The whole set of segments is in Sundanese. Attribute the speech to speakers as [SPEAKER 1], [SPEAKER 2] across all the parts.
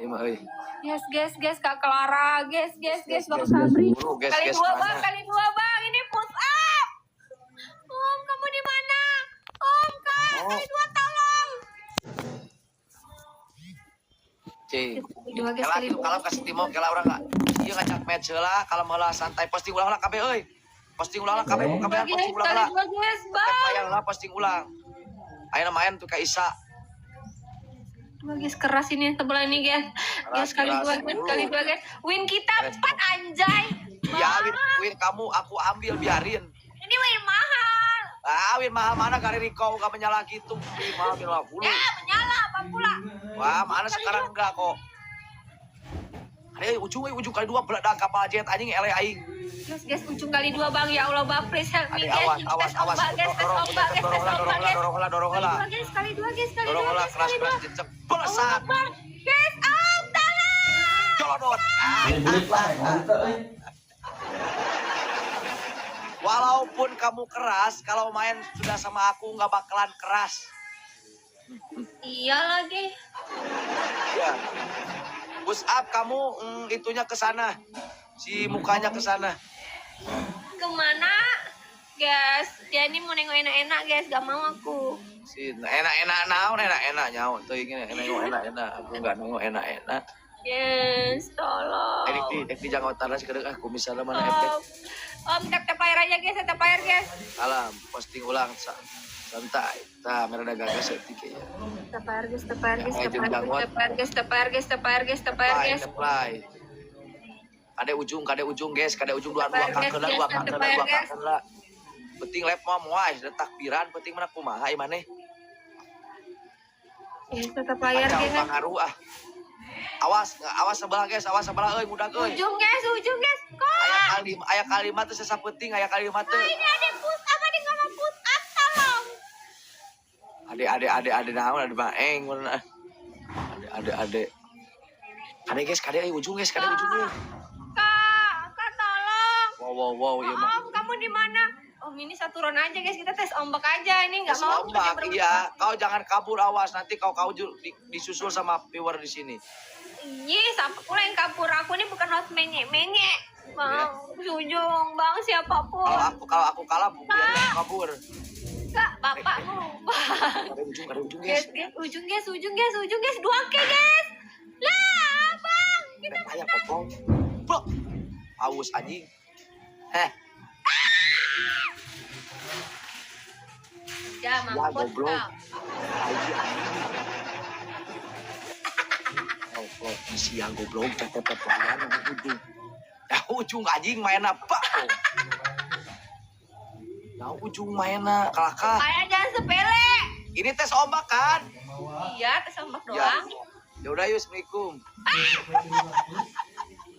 [SPEAKER 1] mah euy.
[SPEAKER 2] Guys, guys, guys, Kak Clara, guys, guys, guys, Bang Sabri.
[SPEAKER 1] Buru, guys,
[SPEAKER 2] Kali
[SPEAKER 1] guys,
[SPEAKER 2] dua bang,
[SPEAKER 1] mana?
[SPEAKER 2] kali dua bang, ini push up. Om, kamu di mana? Om, Kak,
[SPEAKER 1] Oh.
[SPEAKER 2] kali dua tolong.
[SPEAKER 1] Cing.
[SPEAKER 2] Kali dua guys,
[SPEAKER 1] Kela
[SPEAKER 2] kali
[SPEAKER 1] gitu
[SPEAKER 2] dua.
[SPEAKER 1] kalau kasih Timo kela urang enggak. Ieu ngajak match heula, kalau heula santai posting ulang lah kabeh euy. Posting ulang lah kabeh,
[SPEAKER 3] Oke.
[SPEAKER 1] kabehan
[SPEAKER 2] Guys,
[SPEAKER 1] posting ulang
[SPEAKER 2] kali
[SPEAKER 1] lah.
[SPEAKER 2] dua guys,
[SPEAKER 1] Tep
[SPEAKER 2] bang.
[SPEAKER 1] layar lah posting ulang. Ayo main tuh ka Isa.
[SPEAKER 2] Dua guys, keras ini sebelah ini guys. Guys,
[SPEAKER 1] Keras,
[SPEAKER 2] kali
[SPEAKER 1] keras.
[SPEAKER 2] dua guys, kali dua guys. Win kita
[SPEAKER 1] Keras.
[SPEAKER 2] 4 anjay.
[SPEAKER 1] Ya,
[SPEAKER 2] Bang,
[SPEAKER 1] win, win kamu aku ambil biarin.
[SPEAKER 2] ini win mahal.
[SPEAKER 1] Ah, win mahal mana kali Riko gak menyala gitu. Win mahal 50.
[SPEAKER 2] Ya, menyala apa pula?
[SPEAKER 1] Wah, mana sekarang enggak kok. Ada ujung, ujung kali dua beledang kapal jet anjing ele aing.
[SPEAKER 2] Guys, guys, ujung kali dua bang. Ya Allah, bang, please help me
[SPEAKER 1] Ade
[SPEAKER 2] guys.
[SPEAKER 1] awas,
[SPEAKER 2] Ini
[SPEAKER 1] awas,
[SPEAKER 2] tes
[SPEAKER 1] awas.
[SPEAKER 2] ombak guys, tes
[SPEAKER 1] Dorong,
[SPEAKER 2] ombak guys, tes
[SPEAKER 1] dorong, dorong,
[SPEAKER 2] ombak guys.
[SPEAKER 1] dorong, dorong,
[SPEAKER 2] Kali
[SPEAKER 1] lah.
[SPEAKER 2] dua guys, kali dua guys, kali
[SPEAKER 1] Dorong
[SPEAKER 2] dua
[SPEAKER 1] lah
[SPEAKER 2] guys,
[SPEAKER 1] keras
[SPEAKER 2] kali
[SPEAKER 1] keras
[SPEAKER 2] dua.
[SPEAKER 1] jejek.
[SPEAKER 2] Allah
[SPEAKER 1] Belesak.
[SPEAKER 2] Akbar. Guys, om, tolong.
[SPEAKER 1] Jolodot. Ah,
[SPEAKER 3] Ini bulit lah,
[SPEAKER 1] ah,
[SPEAKER 3] teu euy.
[SPEAKER 1] Walaupun kamu keras, kalau main sudah sama aku nggak bakalan keras.
[SPEAKER 2] Iya lagi.
[SPEAKER 1] Ya. Push up kamu itunya ke sana. Si mukanya ke sana.
[SPEAKER 2] Kemana? Guys, dia ini mau nengok enak-enak guys, gak mau aku.
[SPEAKER 1] Si enak-enak naon enak-enak nyaon tuh ingin enak enak-enak. Aku nggak nengok enak-enak.
[SPEAKER 2] Yes, tolong.
[SPEAKER 1] Ini di jangan tanah sekedar aku misalnya mana efek.
[SPEAKER 2] Om, om tap tap air aja guys, tap air guys.
[SPEAKER 1] Alam posting ulang santai. Tah mereka gagas setik ya.
[SPEAKER 2] Tap air guys, tap air guys,
[SPEAKER 1] Ayo,
[SPEAKER 2] tap air guys,
[SPEAKER 1] jangan.
[SPEAKER 2] tap air guys, tap air guys, tap air guys, tap air
[SPEAKER 1] Apply,
[SPEAKER 2] guys.
[SPEAKER 1] apply. Kade ujung guys, kade ujung dua dua
[SPEAKER 2] Tepar, guys,
[SPEAKER 1] kakeula, dua
[SPEAKER 2] guys,
[SPEAKER 1] kakeula,
[SPEAKER 2] tepar,
[SPEAKER 1] dua
[SPEAKER 2] guys.
[SPEAKER 1] kakeula. Penting lep mah moal, ada takbiran, penting mana kumaha ieu maneh.
[SPEAKER 2] Yes, tetap layar
[SPEAKER 1] Kacau
[SPEAKER 2] guys.
[SPEAKER 1] pangaruh ah. Awas, awas sebelah guys, awas sebelah euy mudah euy.
[SPEAKER 2] Ujung guys, ujung guys. Kok?
[SPEAKER 1] Aya kalimat, aya kalimat teh sapenting, aya kalimat teh.
[SPEAKER 2] Ini ada push up, ada nggak mau push up, tolong.
[SPEAKER 1] Ade ade ade ade naon ade baeng mana. Ade ade ade. Kade guys, kade euy ujung guys, kade ujung euy.
[SPEAKER 2] Kak, kak tolong.
[SPEAKER 1] Wow wow wow ieu mah.
[SPEAKER 2] Om, kamu di mana? Om ini satu round aja guys, kita tes ombak aja. Ini nggak
[SPEAKER 1] Tes
[SPEAKER 2] mau.
[SPEAKER 1] ombak, iya. Kau jangan kabur, awas nanti kau kau disusul sama viewer di sini.
[SPEAKER 2] Iya, sampai pula yang kabur. Aku ini bukan host menyek-menyek. Bang, ujung, bang, siapapun.
[SPEAKER 1] Kalau aku kalah, biar aku kabur.
[SPEAKER 2] Kak, bapakmu. Bang.
[SPEAKER 1] Ada ujung guys.
[SPEAKER 2] Guys, guys, ujung guys, ujung guys, ujung guys, 2K guys. Lah, bang, kita
[SPEAKER 1] Ayah kopong. Blok. Aus anjing. Heh,
[SPEAKER 2] ya
[SPEAKER 1] ya
[SPEAKER 2] mampus
[SPEAKER 1] goblok.
[SPEAKER 2] kau.
[SPEAKER 1] Anjing anjing. Goblok, siang goblok, tetep pelayan ujung. Ya ujung anjing main apa? Ya ujung mainnya kalakah.
[SPEAKER 2] Kalian jangan sepele.
[SPEAKER 1] Ini tes ombak kan?
[SPEAKER 2] Iya, tes ombak
[SPEAKER 1] Ya.
[SPEAKER 2] doang.
[SPEAKER 1] Ya udah yuk, Assalamualaikum.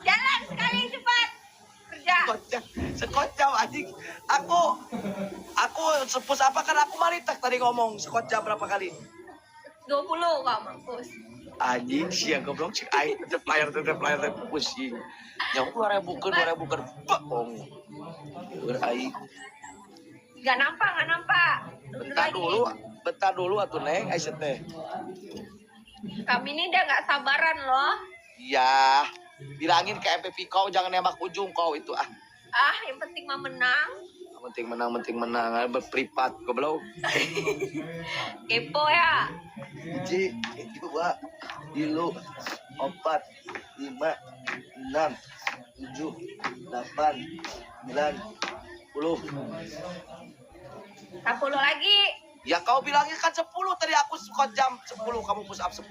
[SPEAKER 2] Jalan sekali cepat. Kerja.
[SPEAKER 1] Sekocap, sekocap anjing. Aku sepus apa kan aku malitak tadi ngomong sekocap berapa kali?
[SPEAKER 2] 20 kau mampus.
[SPEAKER 1] Anjing sia goblok cik aing tetep layar teh pusing. Nyawa 2000 keun 2000 keun bohong. Keur aing.
[SPEAKER 2] Gak nampak, gak nampak.
[SPEAKER 1] Bentar dulu, bentar dulu atuh Neng, aisyah teh.
[SPEAKER 2] Kami ini udah gak sabaran loh.
[SPEAKER 1] Iya. Bilangin ke MPP kau jangan nembak ujung kau itu ah.
[SPEAKER 2] Ah, yang penting mah menang.
[SPEAKER 1] Penting menang, penting menang, berprivat goblok.
[SPEAKER 2] Kepo ya.
[SPEAKER 1] 1, 2, 3, 4, 5, 6, 7, 8, 9, 10.
[SPEAKER 2] 10 lagi.
[SPEAKER 1] Ya kau bilangnya kan 10 tadi aku squat jam 10, kamu push up 10.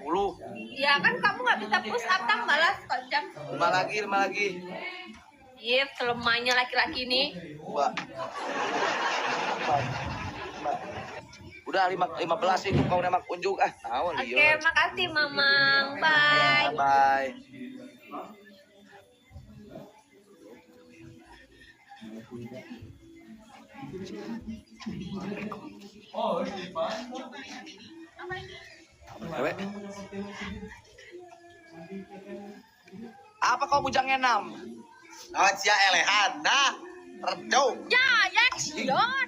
[SPEAKER 2] Ya kan kamu nggak bisa push up tambah lah squat jam.
[SPEAKER 1] 5 lagi, 5 lagi.
[SPEAKER 2] Iya, selemahnya laki-laki ini.
[SPEAKER 1] 2 4 5. Udah 5, 15 itu kau nembak unjuk ah. Naon
[SPEAKER 2] Oke,
[SPEAKER 1] lieur.
[SPEAKER 2] makasih Mamang. Bye.
[SPEAKER 1] Bye. Ewe. Apa kau bujang enam?
[SPEAKER 4] Naon sia elehan, nah. Redup.
[SPEAKER 2] Ya, ya, Sion.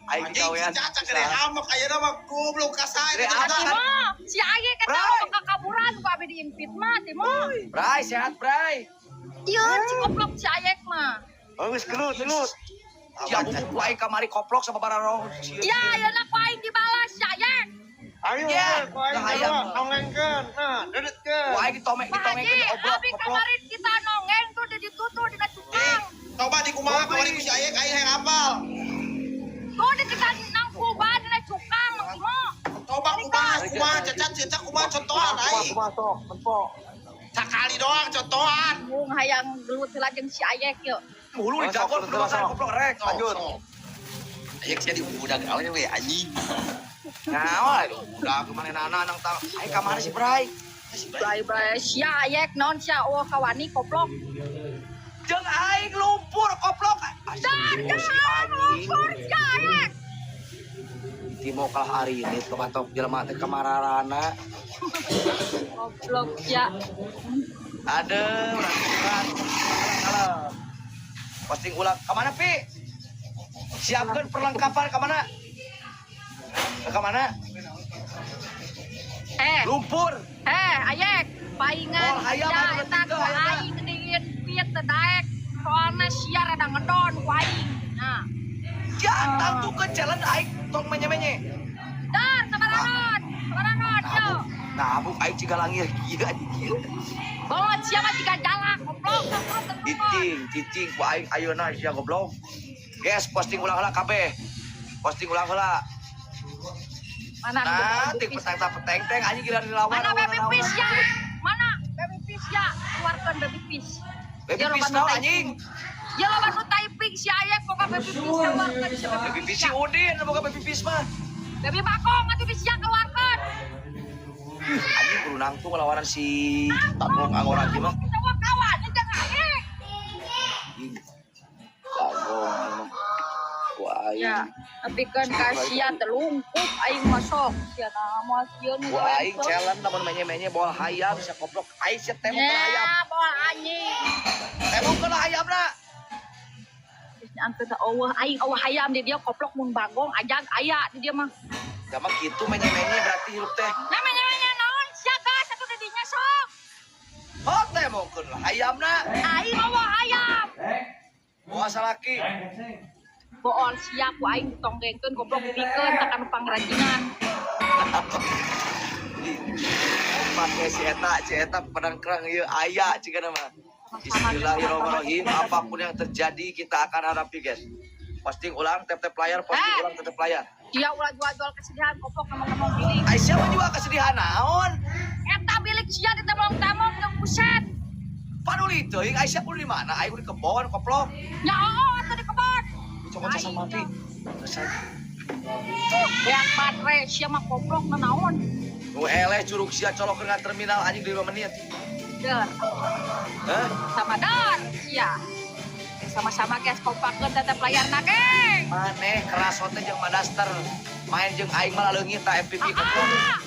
[SPEAKER 1] Aing
[SPEAKER 4] Anjing
[SPEAKER 1] gawean.
[SPEAKER 4] si Caca gede hamok ayeuna mah goblok ka sae.
[SPEAKER 1] Gede hamok.
[SPEAKER 2] Timo, si Aye kata
[SPEAKER 1] Bray.
[SPEAKER 2] mau kakak.
[SPEAKER 3] Dihapuran ku abi diinvite mah, Timo.
[SPEAKER 1] Bray, sehat, Bray.
[SPEAKER 3] Ieu si koplok si Ayek mah.
[SPEAKER 4] Oh, geus gelut, gelut.
[SPEAKER 1] Ya buku ku aing kamari koplok sama bararong.
[SPEAKER 3] Ya, ayeuna ku aing dibalas si Ayek.
[SPEAKER 5] Ayo,
[SPEAKER 1] Ya,
[SPEAKER 5] ku aing
[SPEAKER 1] dah hayam.
[SPEAKER 5] sarua, nongengkeun. Nah, dedetkeun.
[SPEAKER 1] Ku aing ditome
[SPEAKER 3] Pak
[SPEAKER 1] ditongengkeun
[SPEAKER 3] Haji,
[SPEAKER 1] diobrok
[SPEAKER 3] abi
[SPEAKER 1] koplok.
[SPEAKER 3] kemarin kita nongeng tuh di ditu tuh dina cukang.
[SPEAKER 4] Coba di kumaha kamari ku si Ayek aing hayang apal.
[SPEAKER 3] Tuh di tika nang kuba dina cukang Mang Timo.
[SPEAKER 4] Coba kumaha kumaha cacat cacat kumaha contohan aing.
[SPEAKER 5] Kumaha sok, tempo.
[SPEAKER 4] Sakali doang contohan.
[SPEAKER 3] Mung hayang gelut heula jeung si Ayek yeuh.
[SPEAKER 1] Hulu
[SPEAKER 5] Oh,
[SPEAKER 1] dijagon
[SPEAKER 5] sok,
[SPEAKER 1] kudu
[SPEAKER 5] sok.
[SPEAKER 1] koplok rek.
[SPEAKER 5] Lanjut.
[SPEAKER 4] Ayek sia di budak awalnya we anjing.
[SPEAKER 1] Nah, udah kemana nana nang tang. Aing kamari si Bray.
[SPEAKER 3] Bray bray sia Ayek naon sia eueuh kawani koplok.
[SPEAKER 1] Jeung aing lumpur koplok.
[SPEAKER 3] Dar jangan lumpur sia Ayek.
[SPEAKER 1] Timo kalah hari ini kebatok jelema teh kamararana.
[SPEAKER 3] Goblok sia.
[SPEAKER 1] Ada urang kalem. Posting ulang kemana Pi? Siapkan perlengkapan kemana? Kemana?
[SPEAKER 3] Eh,
[SPEAKER 1] Lumpur.
[SPEAKER 3] eh Ayek, paingan
[SPEAKER 1] Oh, hayam,
[SPEAKER 3] sia
[SPEAKER 1] anu
[SPEAKER 3] eta
[SPEAKER 1] teu,
[SPEAKER 3] ku
[SPEAKER 1] hayam.
[SPEAKER 3] aing diinvite teu daek. Soalna sia rada ngedon ku aing. Nah.
[SPEAKER 1] Ya, tentu ke jalan aing tong menye-menye.
[SPEAKER 3] Dar sabaranon, sabaranon yo.
[SPEAKER 1] Nabuk, nabuk aing ciga langir kieu anjing kieu.
[SPEAKER 3] Bawa sia mah tiga jalak goblok goblok tentukeun.
[SPEAKER 1] Cicing, cicing ku aing ayeuna sia goblok. Guys, posting ulang heula kabeh. Posting ulang heula.
[SPEAKER 3] Mana
[SPEAKER 1] Nah,
[SPEAKER 3] baby
[SPEAKER 1] ting
[SPEAKER 3] fish?
[SPEAKER 1] petang peteng teng anjing gila dilawan.
[SPEAKER 3] Mana
[SPEAKER 1] lawan,
[SPEAKER 3] baby
[SPEAKER 1] lawan.
[SPEAKER 3] fish ya? Mana baby fish ya? Keluarkan baby fish.
[SPEAKER 1] Baby
[SPEAKER 3] Ya,
[SPEAKER 1] fish
[SPEAKER 3] loba nu
[SPEAKER 1] naon
[SPEAKER 3] typing.
[SPEAKER 1] anjing?
[SPEAKER 3] Ya loba nu typing si Ayek boga baby fish keluarkan si baby
[SPEAKER 1] Baby
[SPEAKER 3] fish.
[SPEAKER 1] fish si
[SPEAKER 3] ya.
[SPEAKER 1] Udin boga baby fish mah.
[SPEAKER 3] Baby bakong atuh fish ya keluarkan.
[SPEAKER 1] Anjing kudu nangtung lawanan si Bagong Angora kieu mah.
[SPEAKER 3] Kita wah kawan jeung Ayek.
[SPEAKER 1] Anjing. Bagong emang. Ku aing.
[SPEAKER 3] Ya, tapi kan kasihan telungkup aing masuk. Sia nah moal sieun
[SPEAKER 1] Ku aing challenge lamun menye-menye bola hayam sia goblok. Aing sia tembok ke hayam.
[SPEAKER 3] Ya, bola anjing.
[SPEAKER 1] Tembok ke hayamna.
[SPEAKER 3] Geus nyaankeun teh eueuh aing eueuh hayam di dia koplok mun bagong ajag aya di dia mah.
[SPEAKER 1] Da mah kitu menye-menye berarti hirup teh.
[SPEAKER 3] Nah menye-menye naon sia gas atuh di dinya sok.
[SPEAKER 1] Oh tembokkeun lah hayamna.
[SPEAKER 3] Aing eueuh hayam.
[SPEAKER 1] Boa salaki.
[SPEAKER 3] Bool sia ku aing ditonggengkeun goblok dibikeun tak anu pangrajingan.
[SPEAKER 1] Pakai si eta pedang kerang ieu aya cigana mah. Bismillahirrahmanirrahim. Apapun yang terjadi kita akan hadapi, guys. Posting ulang, tap-tap layar, posting
[SPEAKER 3] Eh.
[SPEAKER 1] ulang, tap-tap layar.
[SPEAKER 3] Dia ulah jual-jual kesedihan goblok ngomong-ngomong bilik.
[SPEAKER 1] Aisyah mah juga kesedihan naon?
[SPEAKER 3] Eta bilik sia ditemong-temong jeung buset.
[SPEAKER 1] Paduli teuing Aisyah kudu di mana? Aing kudu di kebon koplok.
[SPEAKER 3] Ya oh atuh di kebon.
[SPEAKER 1] Cokot sama mati.
[SPEAKER 3] Beak baterai sia mah goblok nanaon.
[SPEAKER 1] Nu eleh curug sia colok ke terminal anjing di 5 menit.
[SPEAKER 3] Der,
[SPEAKER 1] Hah?
[SPEAKER 3] sama dar sia. Sama-sama guys kompakeun tetep layarna geng.
[SPEAKER 1] Maneh keras teh jeung madaster. Main jeung aing mah leungit ta FPP koplok.
[SPEAKER 3] Ah,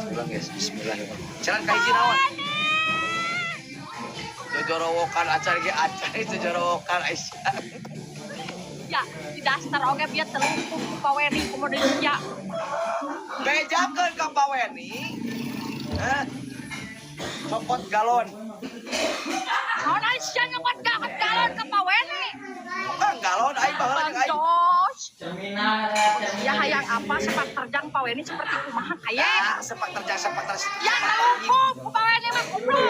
[SPEAKER 1] Ulang guys, bismillahirrahmanirrahim. Jalan ka hiji naon? Jojorowokan acar ge acar jojorowokan Aisyah.
[SPEAKER 3] Ya, di dasar oge biar telungkup ku Paweni komodo sia.
[SPEAKER 1] Bejakeun ka Paweni. Hah? Copot galon.
[SPEAKER 3] Naon Aisyah nyokot galon galon ke Paweni.
[SPEAKER 1] Bukan galon aing baheula jeung aing.
[SPEAKER 3] Jos. Ya hayang apa sepak terjang Paweni seperti kumaha kaya.
[SPEAKER 1] Ya, sepak terjang sepak terjang.
[SPEAKER 3] Ya telungkup ku Paweni mah goblok.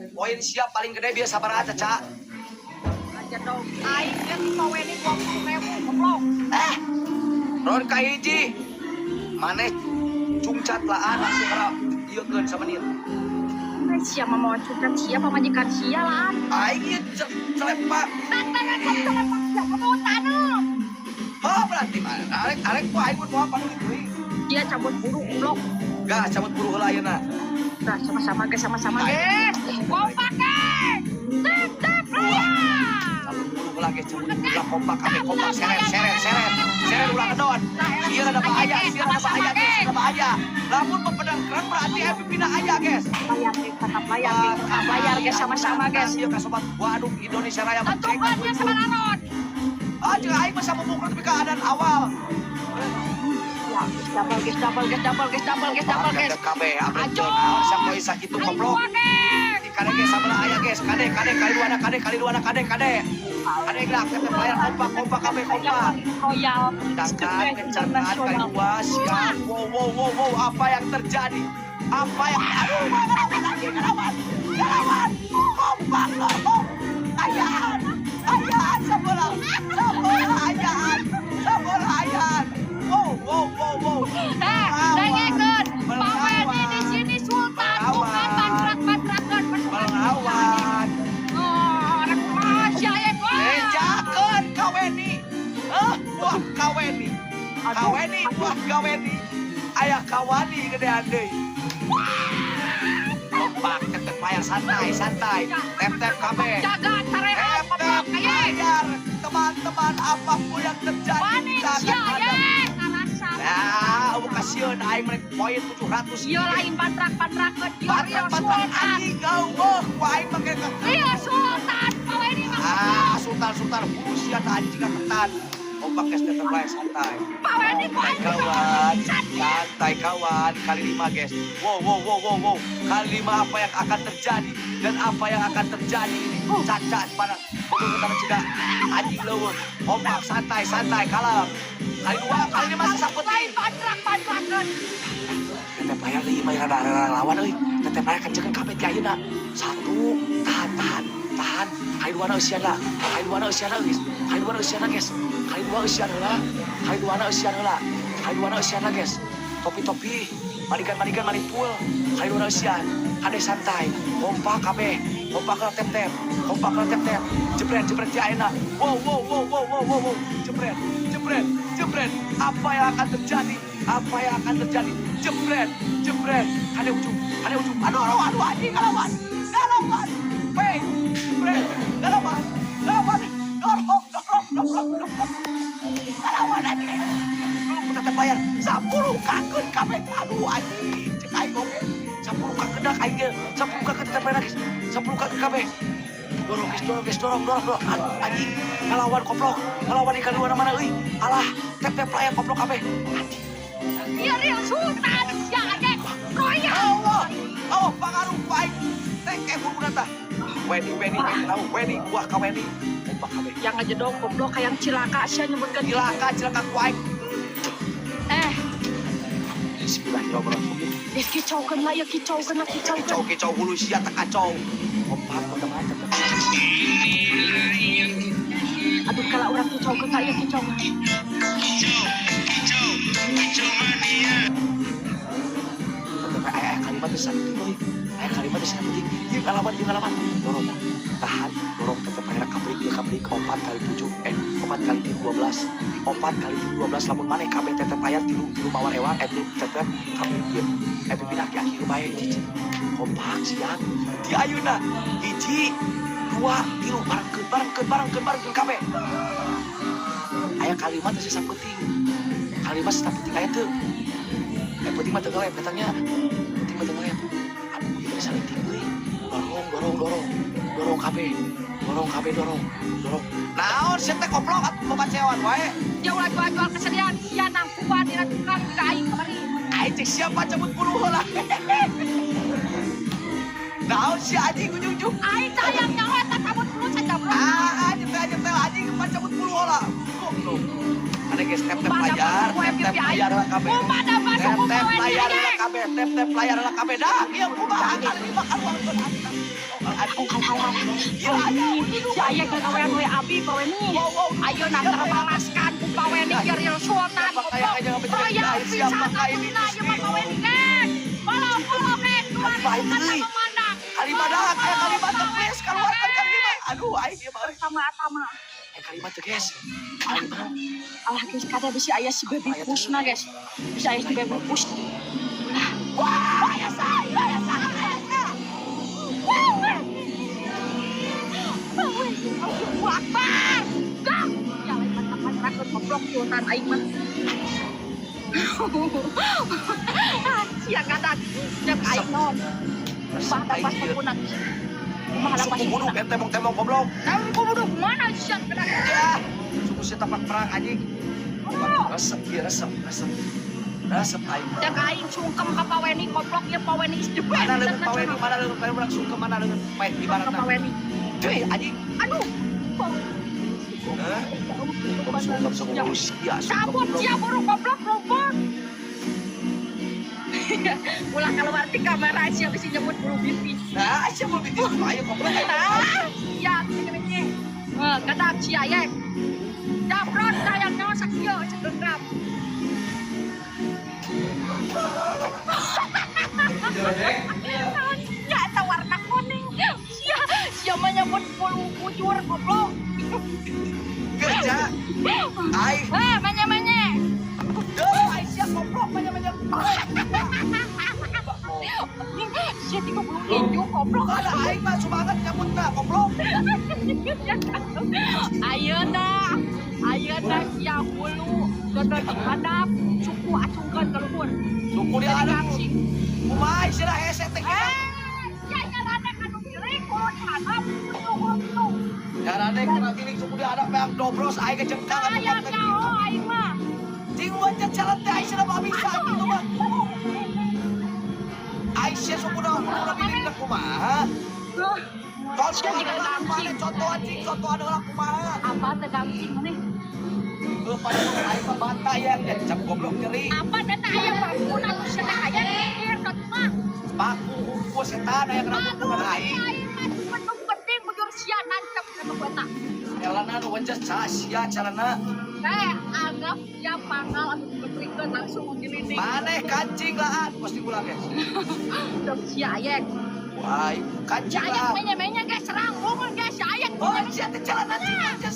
[SPEAKER 1] Poin siap paling gede biasa sabar aja, Cak.
[SPEAKER 3] Aja dong, aing ge di Paweni 20.000 goblok.
[SPEAKER 1] Eh. Ron ka hiji. Maneh cungcat laan langsung ka ieu keun samenit.
[SPEAKER 3] Ai sia mah mau cucat sia pamajikan sia lah.
[SPEAKER 1] Aing ieu celepak.
[SPEAKER 3] Tantangan kok celepak sia kamu taneuh.
[SPEAKER 1] Oh, berarti mah arek arek ku aing mun moal paduli deui.
[SPEAKER 3] Dia cabut buru goblok.
[SPEAKER 1] Gah, cabut buru heula ayeuna.
[SPEAKER 3] Nah, sama-sama guys, sama-sama guys. Kompak guys. Tep tep layar.
[SPEAKER 1] Cabut buru heula guys, cabut buru heula kompak kabeh kompak seret seret seret. Seret ulah ngedon. Sieun ada bahaya, sieun ada bahaya, guys, ada bahaya. Lamun pepedang kerang berarti MVP na aya, guys.
[SPEAKER 3] Layar guys, tetap layar guys, tetap layar guys, sama-sama guys.
[SPEAKER 1] Ieu ka sobat Waduh Indonesia Raya
[SPEAKER 3] Tentukan ya sama Aron.
[SPEAKER 1] Ah, jeung aing mah samumukna tapi keadaan awal.
[SPEAKER 3] Ya, Ya, double guys, double guys, double guys, double guys, double guys.
[SPEAKER 1] Kabeh
[SPEAKER 3] Ajo.
[SPEAKER 1] naon sia sakitu
[SPEAKER 3] Ayo
[SPEAKER 1] goblok.
[SPEAKER 3] dua, geng.
[SPEAKER 1] Di kade ge sabelah aya guys, kade kade kali dua na kade kali dua na kade kade. Kade gerak tep layar kompak kompak kabeh kompak.
[SPEAKER 3] Royal.
[SPEAKER 1] Kencangkan, kencangkan kali dua siap. Wow wow wow wow, apa yang terjadi? Apa yang aduh, ngelawan lagi, ngelawan. Ngelawan. Kompak loh. Ayaan. Ayaan sebelah. Sebelah ayaan. Sebelah ayaan. Wow wow wow wow.
[SPEAKER 3] Eh, dengekeun. Pak Weni di sini Sultan, bukan pantrak-pantrakeun.
[SPEAKER 1] Melawan.
[SPEAKER 3] Oh, rek masya ya, wah.
[SPEAKER 1] Bejakeun ka Weni. Eh, buah ka Weni. Ka Weni, buah ka Weni. Aya kawani gedean deui. Kompak, tep layar santai, santai. Tep tep kabeh.
[SPEAKER 3] Jaga carehan,
[SPEAKER 1] Tep tep
[SPEAKER 3] goblok aye.
[SPEAKER 1] layar. Teman-teman, apapun yang terjadi
[SPEAKER 3] Wani
[SPEAKER 1] kita akan
[SPEAKER 3] sia
[SPEAKER 1] hadapi.
[SPEAKER 3] ye, ngarasa.
[SPEAKER 1] Nah, kasieun aing merek poin 700.
[SPEAKER 3] Ieu lain pantrak-pantrakeun, ieu real
[SPEAKER 1] Patrak-patrak
[SPEAKER 3] Sultan.
[SPEAKER 1] anjing eueuh, ku aing make ke
[SPEAKER 3] Real Sultan, Pak Weni mah.
[SPEAKER 1] Ah, sultan sultan busia anjing ketan. Kompak guys, tetep layar santai.
[SPEAKER 3] Pak Weni ku
[SPEAKER 1] Santai
[SPEAKER 3] aing
[SPEAKER 1] kawan, santai kawan, kali lima guys. Wow, wow, wow, wow, wow. Kali lima apa yang akan terjadi dan apa yang akan terjadi ini? Caca pada betul cina anjing leuweung. Kompak, santai, santai, kalem. Kali dua, kali lima sisa
[SPEAKER 3] Lain
[SPEAKER 1] penting.
[SPEAKER 3] pantrak-pantrakeun.
[SPEAKER 1] Tetep layar deui mah rada rada lawan euy. Tetep layar kencekeun kabeh ti ayeuna. Satu, tahan, tahan, tahan. Kali dua na eusian lah. Kali dua na eusian guys. Kali dua na eusian guys. Kali dua eusian heula. Kali dua na eusian heula. Kali dua na eusian guys. Topi-topi, marigan-marigan manipul. Kali dua na eusian. Kade santai, kompak kabeh. Kompak lah tep tep. Kompak lah tep tep. Jebret jebret ti ayeuna. Wow wow wow wow wow wow wow. Jebret, jebret, jebret. Apa yang akan terjadi? Apa yang akan terjadi? Jebret, jebret. Kade ujung, kade ujung. Aduh, aduh, aduh, anjing, ngelawan. Ngelawan. Peng, jebret, ngelawan, ngelawan. Dorong, dorong, dorong, dorong. Ngelawan anjing. Lu tetep bayar. 10 kakeun kabeh. Aduh, anjing. Cek aing oge. 10 kakeun dah aing ge. 10 kakeun tetep bayar guys. 10 kakeun kabeh. Dorong guys, dorong guys, dorong, dorong, dorong. Aduh, anjing. Ngelawan koplok. Ngelawan ikan dua mana euy. Alah, tep tep layar koplok kabeh. Anjing.
[SPEAKER 3] Ieu real Sultan, sia anjing. Royal.
[SPEAKER 1] Allah, Allah pangaruh ku aing. Teh huruna tah. Weni, Weni, Weni, tahu Weni, buah ka Weni. Kompak kabeh.
[SPEAKER 3] Yang aja dong goblok hayang cilaka sia nyebutkeun.
[SPEAKER 1] Cilaka, cilaka ku aing.
[SPEAKER 3] Eh,
[SPEAKER 1] Bismillahirrahmanirrahim.
[SPEAKER 3] geus kicaukeun lah ya, kicaukeun lah, kicaukeun.
[SPEAKER 1] Kicau, kicau hulu sia teh kacau. Kompak teman-teman.
[SPEAKER 3] Aduh, kalau orang kicaukeun ka ieu kicaukeun.
[SPEAKER 1] Tetep aya aya kalimat teh saeutik euy. Aya kalimat teh saeutik. Ieu ngalaman, ieu ngalaman. Dorong, tahan, dorong tetep aya kabrik, ieu kabrik 4 kali 7, eh 4 kali 12. 4 kali 12 lamun maneh kabeh tetep layar tilu tilu mawar ewang eh tilu tetep kabrik ieu. Eh pipin aki-aki bae cici. Kompak siap. Di ayeuna hiji, dua, tilu barengkeun barengkeun barengkeun barengkeun kabeh. Aya kalimat teh sisa penting. Kalimat sisa penting aya teu. Eh penting mah teu ngelep katanya. Penting mah teu ngelep. Aduh kita bisa leutik euy. Dorong dorong dorong. Dorong kabeh. Dorong kabeh dorong. Dorong. Naon sia teh koplok atuh babacewan wae.
[SPEAKER 3] Ya ulah jual-jual kesedihan sia nangkuan dina tukang ka aing kamari.
[SPEAKER 1] Aing cek siapa cabut bulu heula. Naon sia anjing ujung-ujung.
[SPEAKER 3] Aing teh hayang nyaho eta cabut bulu sajabrok.
[SPEAKER 1] Ah, anjing teh anjing pan cabut bulu heula. Goblok. Ada guys tep tep layar, tep tep layar lah kabeh.
[SPEAKER 3] Kumaha masuk
[SPEAKER 1] Tep tep
[SPEAKER 3] kumaha
[SPEAKER 1] layar lah kabeh, tep tep layar lah kabeh. Dah, ieu kumaha kali lima kaluarkeun anjing. Aduh, gila aja.
[SPEAKER 3] Si aya gagawean we abi Pak Weni.
[SPEAKER 1] Wow, wow.
[SPEAKER 3] Ayo nak terbalaskan ku Pak Weni biar real Sultan.
[SPEAKER 1] Siapa kaya kaya
[SPEAKER 3] Royal
[SPEAKER 1] siapa
[SPEAKER 3] pisan
[SPEAKER 1] kaya ini
[SPEAKER 3] atuh ieu mah Pak Weni geng. Follow-follow geng.
[SPEAKER 1] Kalimat
[SPEAKER 3] 2000 kata
[SPEAKER 1] euy.
[SPEAKER 3] memandang.
[SPEAKER 1] Kalimat dah, kayak kalimat teh please keluarkan kalimat. Aduh, aing ieu mah.
[SPEAKER 3] Sama-sama.
[SPEAKER 1] Eh kalimat teh guys. Kalimat.
[SPEAKER 3] Alah guys, kada bisi aya si baby push na guys. Bisa aya si baby push.
[SPEAKER 1] Wah, aya sa, aya sa, aya sa.
[SPEAKER 3] Allahu Akbar. Gang. Ya lain mantap masyarakat goblok Sultan aing mah. Sia kadak. Cek aing non. Bah dapat sempurna. Kumaha dapat
[SPEAKER 1] Suku bunuh
[SPEAKER 3] sempurna.
[SPEAKER 1] tembok-tembok goblok.
[SPEAKER 3] Tahu ku bunuh mana sia kadak.
[SPEAKER 1] Ya, suku sia tapak perang anjing. Resep, ieu resep, resep. Resep aing.
[SPEAKER 3] Cek aing sungkem ka Pa Weni goblok ya, Pa Weni is the best.
[SPEAKER 1] Mana leungeun Pa Weni, mana leungeun Pa Weni, urang sungkem mana leungeun poe di
[SPEAKER 3] Ka
[SPEAKER 1] mana
[SPEAKER 3] Pa Weni.
[SPEAKER 1] Cuy, anjing.
[SPEAKER 3] Aduh.
[SPEAKER 1] Hah? Sungkem sungkem sia.
[SPEAKER 3] Cabut sia buru goblok rumput. Ulah keluar di kamera sia bisa nyebut bulu bitis.
[SPEAKER 1] Nah, sia bulu bitis ayo goblok.
[SPEAKER 3] Nah, sia gini. Eh, kadang sia ye. Jabrot sayang nyawa sakieu segenggam. Ya, eta warna kuning. Sia, sia mah nyebut bulu bujur goblok.
[SPEAKER 1] Kerja. Aing.
[SPEAKER 3] Eh, menye-menye.
[SPEAKER 1] Duh, aing sia goblok banyak-banyak.
[SPEAKER 3] Sia tiga bulu hijau goblok.
[SPEAKER 1] Ada aing mah semangat nyambut na goblok.
[SPEAKER 3] Ayeuna, ayeuna sia hulu dodol di hadap, suku acungkeun ka luhur.
[SPEAKER 1] Suku di hadap. Kumaha sia hese teh
[SPEAKER 3] Eh, sia nyarane kanu giring hulu di hadap, luhur tuh.
[SPEAKER 1] Nyarane kena giring suku di hadap yang dobros aing kecengkang atuh
[SPEAKER 3] Aya nyaho aing mah.
[SPEAKER 1] Cing wajan jalan teh aing sia mah bisa gitu mah. Aing sia suku dah hulu na giring teh kumaha? Contoh adalah kumaha, contoh anjing, contoh adalah kumaha.
[SPEAKER 3] Apa teh gancing nih?
[SPEAKER 1] Heuh pada aing mah bata yang jam goblok nyeri.
[SPEAKER 3] Apa teh aya paku atuh sia teh aya mikir ka mah.
[SPEAKER 1] Paku hukum setan aya kena
[SPEAKER 3] Aduh,
[SPEAKER 1] hukuman aing.
[SPEAKER 3] aing mah nu penting bujur sia nancep kana eta.
[SPEAKER 1] Elana nu wences sia carana.
[SPEAKER 3] Eh, anggap sia pangal atuh dibetulikeun langsung ngilining.
[SPEAKER 1] Maneh kancing laan pasti ulang guys.
[SPEAKER 3] Dok sia ayek.
[SPEAKER 1] Wah, kancing
[SPEAKER 3] Sia ayek
[SPEAKER 1] lah.
[SPEAKER 3] menye-menye guys serang unggul guys sia ayek.
[SPEAKER 1] Oh, sia teh celana cing wences.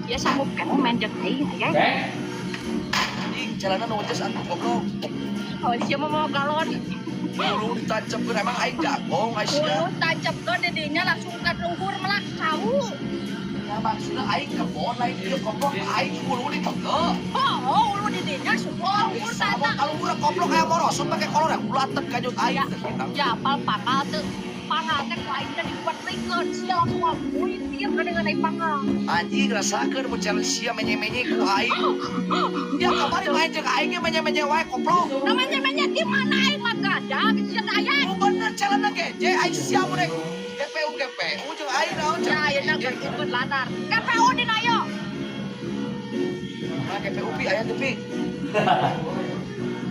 [SPEAKER 3] Dia sanggup kan main jeung aing ayek.
[SPEAKER 1] Anjing celana nu wences atuh goblok.
[SPEAKER 3] Oh, sia mah mau galon.
[SPEAKER 1] Bulu ditancapkeun emang aing jagong aing sia.
[SPEAKER 3] Bulu tancapkeun di dinya langsung ka luhur melak cau.
[SPEAKER 1] Ya maksudna aing kebon lain ieu goblok aing bulu diteke.
[SPEAKER 3] Oh, ulu di dinya semua luhur
[SPEAKER 1] Sama
[SPEAKER 3] tata.
[SPEAKER 1] kalau udah goblok kayak morosot pakai kolor ya ulatet kanyut aing teh kita.
[SPEAKER 3] Ya, pal pangal teu. Pangal teh ku aing teh dipetikeun sia langsung ngabuitir ka dengan aing pangal.
[SPEAKER 1] Anjing rasakeun mun challenge sia menye-menye ku aing. Ya kamari main jeung aing ge menye-menye wae goblok.
[SPEAKER 3] Nah, menye-menye di mana aing mah gadak sia teh aya.
[SPEAKER 1] Nu bener challenge ge, je aing sia mun rek GPU GPU jeung aing naon
[SPEAKER 3] Ya, ayeuna geus latar. KPU dina yo.
[SPEAKER 1] Nah, GPU pi aya teu pi.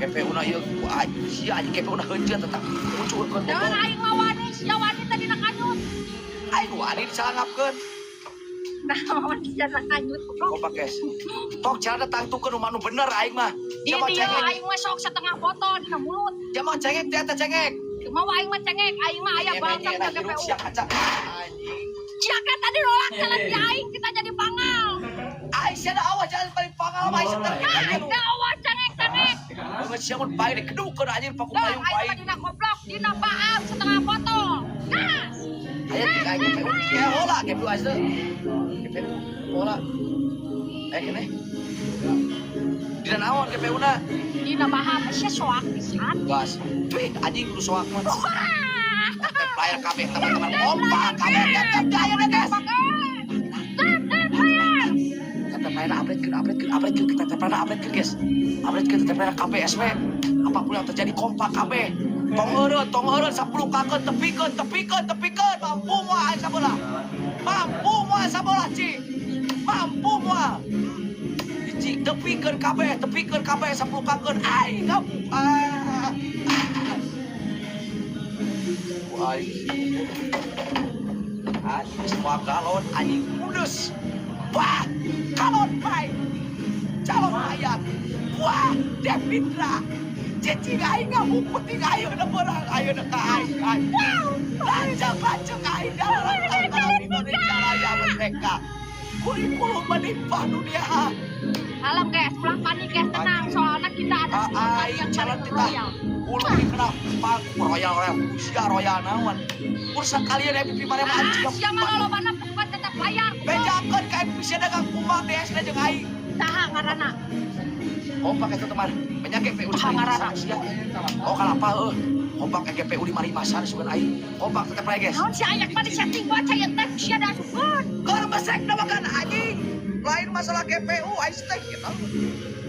[SPEAKER 1] GPU na ieu ku aing sia anjing GPU na heunceu tetap muncul
[SPEAKER 3] Jangan aing mah wani, sia wani tadi na kanyut.
[SPEAKER 1] Aing wani disalangapkeun.
[SPEAKER 3] Nah, sia na kanyut goblok.
[SPEAKER 1] Kompak guys. Tok cara tangtukeun nu bener aing mah.
[SPEAKER 3] Di
[SPEAKER 1] Sia mah
[SPEAKER 3] dia
[SPEAKER 1] cengek.
[SPEAKER 3] aing mah sok setengah botol dina mulut.
[SPEAKER 1] Sia mah cengek teh eta cengek.
[SPEAKER 3] Cuma aing mah cengek, aing mah aya balsam ka GPU.
[SPEAKER 1] Sia kaca. Anjing.
[SPEAKER 3] Sia kan tadi nolak jalan di aing kita jadi pangal.
[SPEAKER 1] Aing sia da awas jalan paling pangal mah aing seter.
[SPEAKER 3] Nah, aing teh awas cengek-cengek.
[SPEAKER 1] Geus sia mun paing dikedukeun anjing paku
[SPEAKER 3] Dah,
[SPEAKER 1] payung
[SPEAKER 3] aing mah
[SPEAKER 1] paing.
[SPEAKER 3] dina goblok, dina baam setengah botol. Gas.
[SPEAKER 1] Aya tiga aing GPU. Ya hola GPU aja. GPU hola. Eh kene. Dina naon GPU na?
[SPEAKER 3] Dina baham sia soak pisan.
[SPEAKER 1] Gas. Wih, anjing kudu soak mah. Tap layar kabeh teman-teman kompak kabeh tap tap layar guys. Tap layar update ke update ke update ke kita tap layar update ke guys. Update ke tap layar KB SW. Apapun yang terjadi kompak kabeh. Tong eureun 10 kakeun tepikeun tepikeun tepikeun mampu moal aing sabelah. Mampu moal sabelah ci. Mampu moal. Cik tepikeun kabeh tepikeun kabeh 10 kakeun aing ngabuk. Ah. Aing. Anjing semua galon anjing mudes. Wah, kalon baik. Calon rakyat. Wah, Devindra. Cicing aing ngamuk penting ayeuna beurang ayeuna ka aing. Lanjut lanjut aing dalam tantangan Indonesia Raya Merdeka. Kurikulum menimpa dunia.
[SPEAKER 3] Alam guys, ulah panik guys, tenang. Soalnya kita ada semangat
[SPEAKER 1] Aing
[SPEAKER 3] yang
[SPEAKER 1] calon
[SPEAKER 3] paling
[SPEAKER 1] kita.
[SPEAKER 3] royal.
[SPEAKER 1] Ulu dikena paku royal royal usia royal naon. Bursa kalian MVP mana mah
[SPEAKER 3] Ah,
[SPEAKER 1] anjing.
[SPEAKER 3] siapa lolobana bukan tetap bayar.
[SPEAKER 1] Bejakeun ka MVP dagang kumang DS na jeung aing.
[SPEAKER 3] Saha ngaranna?
[SPEAKER 1] Kompak eta teman. Banyak GPU
[SPEAKER 3] Saha ngaranna?
[SPEAKER 1] Oh kalapa heuh. Kompak GPU 55 san sugan aing. Kompak tetep lagi guys.
[SPEAKER 3] Naon si ayak mah di setting gua cai teh sia da asupkeun.
[SPEAKER 1] Keur besek na makan anjing. Lain masalah GPU aing teh gitu.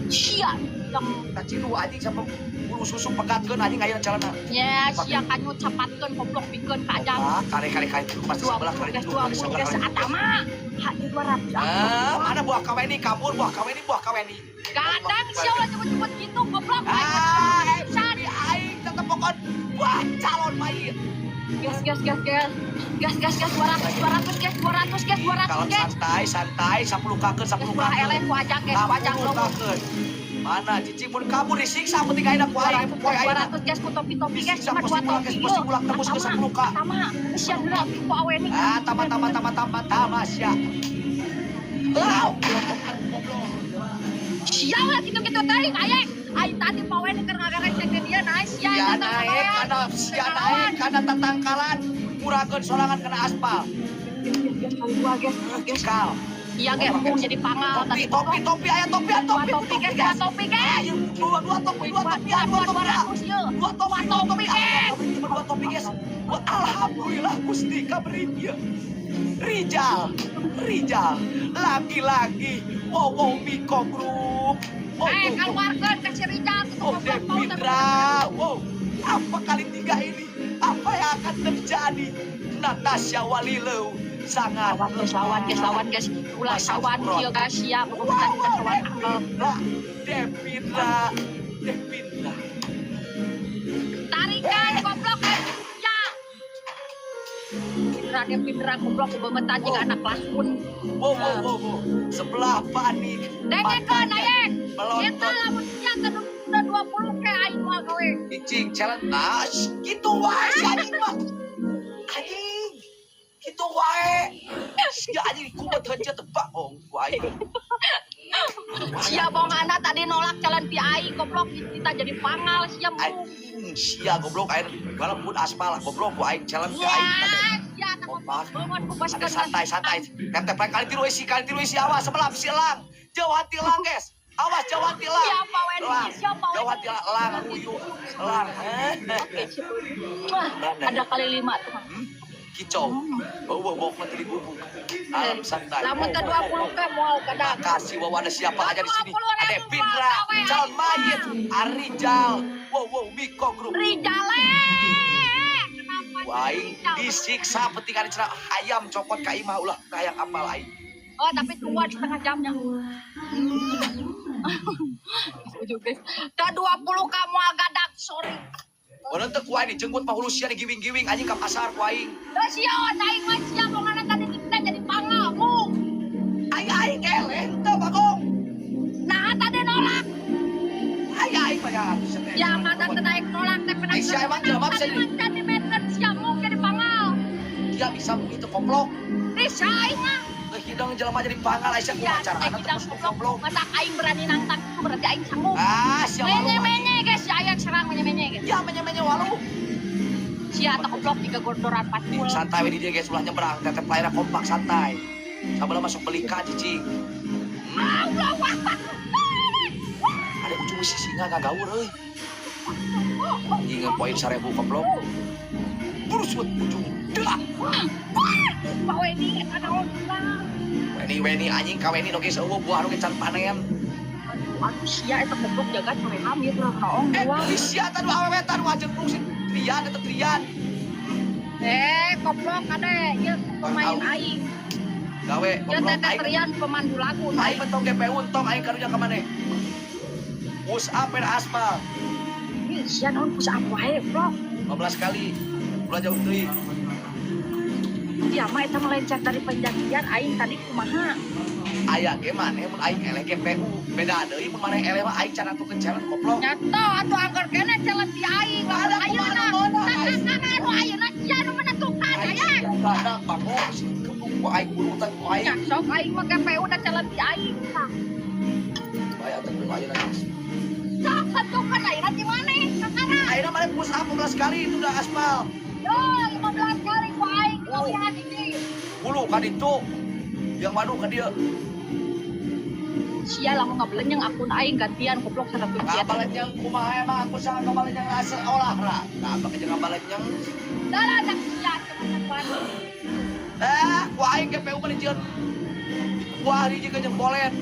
[SPEAKER 3] Sia yang
[SPEAKER 1] Tacidu anjing sampai bulu susu pegatkeun anjing aya calana.
[SPEAKER 3] Ya, sia kanyut capatkeun goblok pikeun ka ajang.
[SPEAKER 1] Ah, kare kare kare tilu pasti sebelah kare
[SPEAKER 3] 20 guys,
[SPEAKER 1] tilu kare
[SPEAKER 3] 20
[SPEAKER 1] sebelah
[SPEAKER 3] guys,
[SPEAKER 1] kare tilu.
[SPEAKER 3] atama. Hak di 200.
[SPEAKER 1] Ah, mana buah kaweni kabur, buah kaweni, buah kaweni.
[SPEAKER 3] Kadang sia ulah cepet-cepet gitu goblok.
[SPEAKER 1] Ah, MVP aing tetep pokon buah calon mayit.
[SPEAKER 3] Gas gas gas gas. Gas gas gas 200 200 guys, 200 guys, 200
[SPEAKER 1] Kalau
[SPEAKER 3] guys.
[SPEAKER 1] santai, santai, 10 kakeun,
[SPEAKER 3] Geus
[SPEAKER 1] 10
[SPEAKER 3] ulah
[SPEAKER 1] kakeun.
[SPEAKER 3] eleh ku ajang guys, ku ajang
[SPEAKER 1] 10
[SPEAKER 3] logo.
[SPEAKER 1] kakeun. Mana cicing mun kabur disiksa penting ayeuna ku aing,
[SPEAKER 3] 200
[SPEAKER 1] poe
[SPEAKER 3] guys,
[SPEAKER 1] ayeuna.
[SPEAKER 3] 200 guys, ku topi-topi guys,
[SPEAKER 1] Disiksa
[SPEAKER 3] cuma
[SPEAKER 1] posisi
[SPEAKER 3] dua
[SPEAKER 1] ulang,
[SPEAKER 3] topi.
[SPEAKER 1] guys, posisi ulang tembus ke 10 K.
[SPEAKER 3] Tama, sia heula ku aweni.
[SPEAKER 1] Ah, tambah tambah tambah tambah tambah sia. Lau,
[SPEAKER 3] Sia lah gitu-gitu teuing aya. Aing tadi paweni keur ngagaresek ke dia nah sia
[SPEAKER 1] sia
[SPEAKER 3] eta
[SPEAKER 1] naik kana sia naik kana tatangkalan murakeun sorangan kana aspal.
[SPEAKER 3] Guys, kali dua guys, guys.
[SPEAKER 1] Cikal.
[SPEAKER 3] Iya ge embung jadi pangal
[SPEAKER 1] Topi
[SPEAKER 3] tadi
[SPEAKER 1] topi topi aya topi aya
[SPEAKER 3] Dua
[SPEAKER 1] topi
[SPEAKER 3] topi guys, dua topi guys.
[SPEAKER 1] Ayo dua dua topi dua topi ah, dua topi ah.
[SPEAKER 3] 200 ieu.
[SPEAKER 1] Dua topi dua topi ah.
[SPEAKER 3] guys.
[SPEAKER 1] Topi cuma dua topi guys. Wah, alhamdulillah Gusti kaberi dia. Rijal, Rijal, lagi-lagi, wow wow Miko Group, wow,
[SPEAKER 3] Eh,
[SPEAKER 1] wow, wow.
[SPEAKER 3] keluarkeun ka si Rijal tuh
[SPEAKER 1] Oh,
[SPEAKER 3] goblok mau teh.
[SPEAKER 1] Devindra, wow, apa kali tiga ini? Apa yang akan terjadi? Natasha Walileu sangat
[SPEAKER 3] Lawan guys, lawan guys, lawan guys. Ulah sawan ieu guys, siap.
[SPEAKER 1] Wow,
[SPEAKER 3] Bukan
[SPEAKER 1] wow,
[SPEAKER 3] sawan angel.
[SPEAKER 1] Devindra, Devindra, Devindra.
[SPEAKER 3] Tarikan goblok guys. Ya. Pindra ge pindra goblok bebetan jeung anak kelas pun.
[SPEAKER 1] Wow, wow, wow, wow. Sebelah panik.
[SPEAKER 3] Dengekeun
[SPEAKER 1] matanya
[SPEAKER 3] ayek. Eta
[SPEAKER 1] Melontot.
[SPEAKER 3] lamun sia teu 20 ke aing moal gawe.
[SPEAKER 1] Cicing, challenge. Ah, gitu wae si anjing mah. Anjing. Gitu wae. Si anjing kumat heunceu tebak oh ku aing.
[SPEAKER 3] Sia bongana tadi nolak calon ti aing goblok kita jadi pangal sia mu.
[SPEAKER 1] Anjing, sia goblok aing walaupun aspal goblok ku aing challenge
[SPEAKER 3] Ya,
[SPEAKER 1] ke aing.
[SPEAKER 3] sia teh
[SPEAKER 1] Kompak.
[SPEAKER 3] bangun ku
[SPEAKER 1] Ada santai santai. Tetep kali tilu isi kali tilu isi awas sebelah si elang. Jauhan ti elang, guys. Awas jauhan ti elang.
[SPEAKER 3] Siapa Wendy?
[SPEAKER 1] Elang.
[SPEAKER 3] Siapa Wendy?
[SPEAKER 1] Jauhan ti elang uyuh. Elang.
[SPEAKER 3] Oke, sip. Wah, ada kali 5 tuh. Mang.
[SPEAKER 1] Hmm? Kicau. Bau bau mati di gubuk. Alam santai.
[SPEAKER 3] Lamun teh 20 ke moal kadang.
[SPEAKER 1] Makasih wow ada siapa aja di sini.
[SPEAKER 3] 20.000
[SPEAKER 1] Ada Pindra,
[SPEAKER 3] gawe,
[SPEAKER 1] calon mayit, Arijal, wow wow Miko Group.
[SPEAKER 3] Rijale. Kenapa
[SPEAKER 1] Wah, aing
[SPEAKER 3] Rijal?
[SPEAKER 1] disiksa penting ada cenah ayam cokot ka imah ulah kayang apal aing.
[SPEAKER 3] Oh, tapi tungguan setengah jamnya. Setuju, guys. Ke 20 kamu agak dak, sorry.
[SPEAKER 1] Orang teu ku aing dijenggut mah hulu sia digiwing-giwing anjing ka pasar ku aing.
[SPEAKER 3] Terus sia aing mah sia bongana tadi kita jadi pangal, mung.
[SPEAKER 1] Aing aing eleh teu bagong.
[SPEAKER 3] Nah, tadi nolak.
[SPEAKER 1] Aing aing mah ya atuh sia teh.
[SPEAKER 3] Ya, mata teu naik nolak teh pernah.
[SPEAKER 1] Eh, sia emang jelema bisa
[SPEAKER 3] Tadi mah jadi meter sia mung jadi pangal.
[SPEAKER 1] Dia bisa begitu koplok.
[SPEAKER 3] Bisa aing mah.
[SPEAKER 1] Teu hidung jelema jadi pangal aya
[SPEAKER 3] Ya,
[SPEAKER 1] kumaha carana
[SPEAKER 3] teh
[SPEAKER 1] teu
[SPEAKER 3] hidang
[SPEAKER 1] goblok.
[SPEAKER 3] goblok. Masa aing berani nantang itu berarti aing sanggup.
[SPEAKER 1] Ah, sia walu.
[SPEAKER 3] Menye-menye guys, ya aing serang menye-menye guys.
[SPEAKER 1] Ya menye-menye walu.
[SPEAKER 3] Sia atau goblok tiga gordoran patul.
[SPEAKER 1] Santai we di dia guys ulah nyebrang, tetep layar kompak santai. Sabelah masuk belika cicing.
[SPEAKER 3] Allah wah.
[SPEAKER 1] Ada ujung si singa gak gaur euy. Anjing poin 1000 goblok. Burus ujung. Dah.
[SPEAKER 3] Pak Weni eta naon lah.
[SPEAKER 1] Weni weni anjing ka weni nu geus eueuh buah nu ge can panen.
[SPEAKER 3] Aduh sia eta goblok jaga coreham ieu teh naon
[SPEAKER 1] Eh,
[SPEAKER 3] doang.
[SPEAKER 1] di sia tadi awewe tadi wajeng fungsi Trian eta Trian.
[SPEAKER 3] Eh, goblok kade ieu pemain aing.
[SPEAKER 1] Gawe
[SPEAKER 3] Ieu
[SPEAKER 1] goblok
[SPEAKER 3] teh teh
[SPEAKER 1] aing.
[SPEAKER 3] Trian pemandu lagu.
[SPEAKER 1] Aing betong GPU entong aing karunya ka maneh. Push up dan aspal
[SPEAKER 3] Ih, sia naon push up wae, goblok.
[SPEAKER 1] 15 kali. Ulah jauh teuing.
[SPEAKER 3] Sia mah eta melencet dari pendakian aing tadi kumaha?
[SPEAKER 1] Aya ge maneh mun aing eleh GPU. Beda deui mun maneh eleh mah aing can atukeun challenge goblok.
[SPEAKER 3] Nyata atuh anggar kene challenge di aing. Lamun
[SPEAKER 1] Ada
[SPEAKER 3] ayeuna.
[SPEAKER 1] kumaha,
[SPEAKER 3] Nah, nah, nah, anu ayeuna sia nu menentukan
[SPEAKER 1] Aing
[SPEAKER 3] aya.
[SPEAKER 1] sia gadak bagong si kebuk ku aing buru teh ku aing.
[SPEAKER 3] Ya sok aing mah GPU da challenge di aing. Tah.
[SPEAKER 1] Aya teh kumaha ayeuna guys.
[SPEAKER 3] Sok tentukan ayeuna di maneh kakara.
[SPEAKER 1] Ayeuna maneh push up 15 kali itu udah aspal.
[SPEAKER 3] Yo, 15 kali ku aing
[SPEAKER 1] Oh.
[SPEAKER 3] kawihan ini.
[SPEAKER 1] Hulu ka ditu. Yang waduh ka dieu.
[SPEAKER 3] Sia lamun ngabelenyeng akun aing gantian goblok 100 sia.
[SPEAKER 1] Ngabalenyeng kumaha emang aku sangat ngabalenyeng rasa olahraga. Apa kerja ngabalenyeng?
[SPEAKER 3] Darah dak sia teman-teman.
[SPEAKER 1] Eh, ku aing GPU mah dijieun. Wah, dijieun jeung bolet.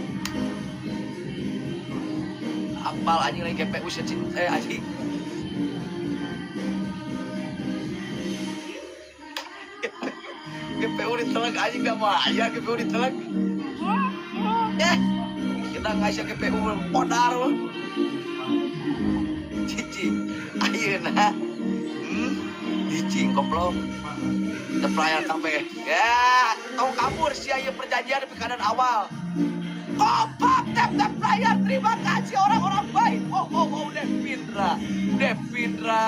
[SPEAKER 1] Akbal anjing lain GPU sia cinta anjing. GPU diteleg anjing gak mau aya GPU diteleg. Kita ngasih GPU podar. Cici, ayeuna. Cicing goblok. Teplayar kabeh. Ya, tong kabur sia ieu perjanjian di keadaan awal. Kompak tap-tap layar, terima kasih orang-orang baik. Oh, oh, oh, Devindra. Devindra.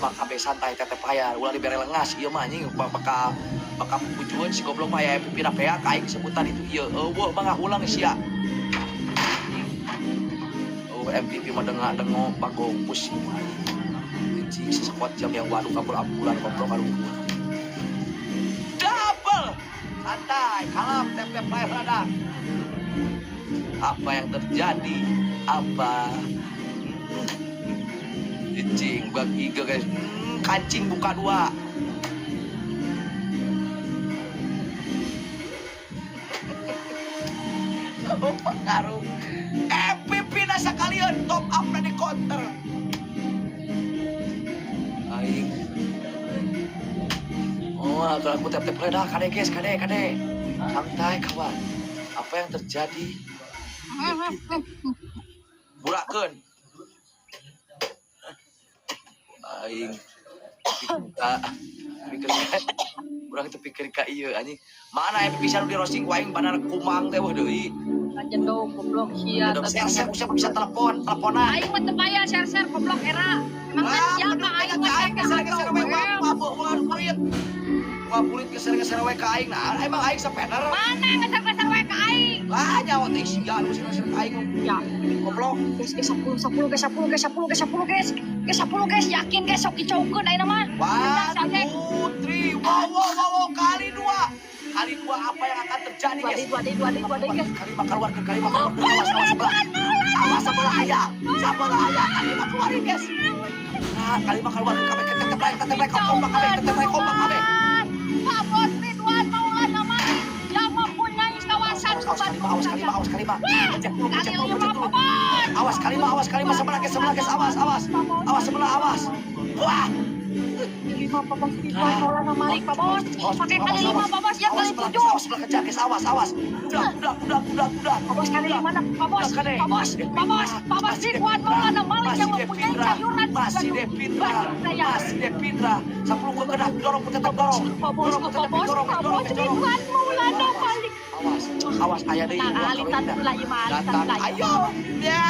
[SPEAKER 1] Bakal santai tap-tap layar, ulah dibere lengas ieu mah anjing bakal bakal pujueun si goblok mah aya MVP na beak aing sebutan itu ieu. Eueuh mah ngahulang sia. Oh, MVP mah dengak-dengok bagong pusing anjing. Anjing sesekuat jam yang waduh kabur ambulan goblok aduh. Double. Santai, kalap, tap-tap layar radar. Apa yang terjadi? Apa? Cicing, bag iga guys. Kancing buka dua. Oh, pengaruh. MVP nasa kalian top up di counter. Aing. Oh, aku tap-tap dah, kade guys, kade, kade. Santai kawan. Apa yang terjadi? Burakeun. Aing. Pikir urang teu pikir ka ieu anjing. Mana MVP sia nu di roasting ku aing banar kumang teh weuh deui.
[SPEAKER 3] Jendong goblok sia.
[SPEAKER 1] Share-share usah bisa telepon, teleponan.
[SPEAKER 3] Aing mah teu payah share-share goblok era. Emang kan siapa aing mah
[SPEAKER 1] aing geser-geser we waburit. Waburit geser-geser we ka aing. Nah, emang aing sepener.
[SPEAKER 3] Mana geser-geser we ka aing?
[SPEAKER 1] Lah nyawa teh sia nu geser-geser ka aing.
[SPEAKER 3] Ya,
[SPEAKER 1] goblok.
[SPEAKER 3] Guys, guys 10 10 guys 10 guys 10 guys 10 guys. Guys 10 guys yakin guys sok dicaukeun ayeuna mah.
[SPEAKER 1] 1 2 3. Wow wow wow kali dua. Kali dua apa yang akan terjadi guys?
[SPEAKER 3] Dua guys.
[SPEAKER 1] Kali lima keluar ke kali lima keluar. Awas awas sebelah. Awas sebelah ayah. Sebelah ayah. Kali lima keluarin guys. Nah, kali lima keluar ke kabeh tetep lain tetep lain kompak kabeh tetep lain kompak kabeh.
[SPEAKER 3] Pak Bos Ridwan Maulana Malik yang mempunyai kawasan
[SPEAKER 1] awas kali lima awas kali lima awas kali lima. Pencet dulu pencet dulu pencet dulu. Awas kali lima awas kali lima sebelah guys awas awas. Awas sebelah awas. Wah.
[SPEAKER 3] 5 Pak Bos Ridwan Maulana Malik Pak Bos. Pakai kali 5 Pak Bos ya kali 7.
[SPEAKER 1] Awas sebelah kejar guys awas awas. Udah.
[SPEAKER 3] Pak Bos kali 5 Pak Bos. Pak Bos Pak Bos Pak Bos Ridwan Maulana Malik yang mempunyai sayuran.
[SPEAKER 1] Masih Devindra. Masih Devindra. 10 ke kedah dorong tetap dorong.
[SPEAKER 3] Pak Bos Pak Bos Pak Bos Ridwan Maulana Malik.
[SPEAKER 1] Awas awas aya deui. Datang ayo. Ya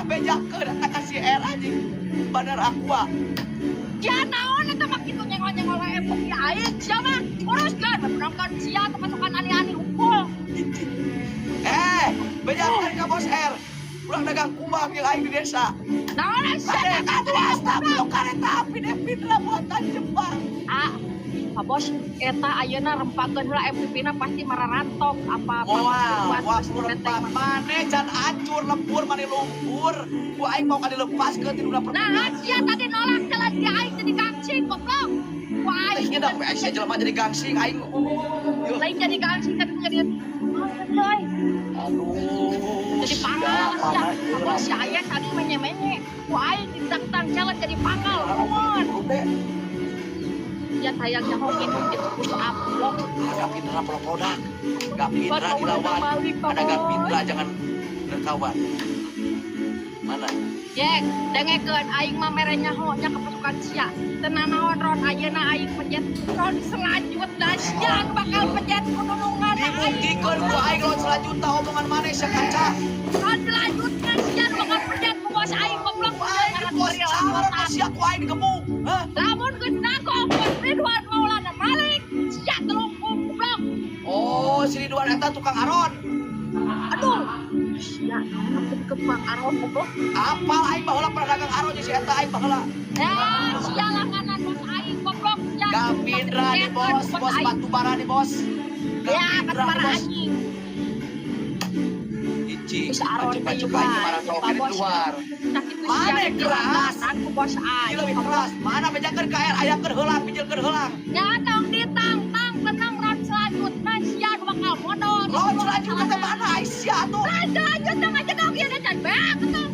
[SPEAKER 1] bejakeun eta ka si R anjing. Bandar Aqua.
[SPEAKER 3] Ya naon eta mah kitu nyengol-nyengol we epok ya aing sia mah uruskeun menangkan sia kemasukan ani-ani unggul.
[SPEAKER 1] Bejakeun ka Bos R. Urang dagang kumbang jeung aing di desa.
[SPEAKER 3] Naon sia
[SPEAKER 1] dagang swasta belum kareta api Devindra buatan Jepang.
[SPEAKER 3] Ah, Pak Bos eta ayeuna rempakeun heula MVP-na pasti mararantok apa
[SPEAKER 1] Moal, wah rempak maneh can hancur lembur maneh lumpur. Ku aing mau kali lepaskeun ti duna perempuan.
[SPEAKER 3] Nah, sia tadi nolak jalan ti aing jadi gangsing goblok. Ku aing
[SPEAKER 1] teh we sia jelema jadi gangsing aing.
[SPEAKER 3] Lain jadi gangsing tapi jadi
[SPEAKER 1] Aduh.
[SPEAKER 3] Jadi pangal sia. Pak Bos sia aya tadi menye-menye. Ku aing ditantang jalan jadi pangal. Nuhun. Ya sayang nyaho minum gitu push up blok.
[SPEAKER 1] Gapindra produk. Gapindra dilawan. Ada Gapindra jangan berkawan. Mana?
[SPEAKER 3] Jek, dengekeun aing mah mere nyaho nya ka pasukan sia. Teu nanaon ron ayeuna aing pencet ron selanjutna sia bakal pencet kununungan aing.
[SPEAKER 1] Dibuktikeun ku aing ron selanjutna omongan maneh sia kaca.
[SPEAKER 3] Ron selanjutna sia bakal pencet ku bos aing goblok.
[SPEAKER 1] Aing bos calon sia ku aing digebuk. Hah?
[SPEAKER 3] Lamun geus nangkop Bos Ridwan Maulana Malik sia telungkup goblok.
[SPEAKER 1] Oh, si Ridwan eta tukang aron.
[SPEAKER 3] Aduh. Sia naon ke tukang aron goblok.
[SPEAKER 1] Apal aing baheula pernah dagang aron jeung si eta aing baheula.
[SPEAKER 3] Ya, sia langganan bos aing goblok sia.
[SPEAKER 1] Gapindra nih bos, bos batu bara nih bos.
[SPEAKER 3] Ya, batu bara anjing.
[SPEAKER 1] Icing,
[SPEAKER 3] Bisa aron
[SPEAKER 1] pacu-pacu aing marah
[SPEAKER 3] Pak
[SPEAKER 1] di
[SPEAKER 3] Bos.
[SPEAKER 1] luar.
[SPEAKER 3] Mana
[SPEAKER 1] keras?
[SPEAKER 3] Aku bos aing.
[SPEAKER 1] Lebih keras. Mana bejakeun ka air ayakeun heulang, bijilkeun heulang.
[SPEAKER 3] Ya tong ditantang tenang ron selanjutna sia bakal modal.
[SPEAKER 1] Lanjut lanjut ke mana Aisyah tuh?
[SPEAKER 3] Lanjut lanjut dong aja dong ieu can beak atuh.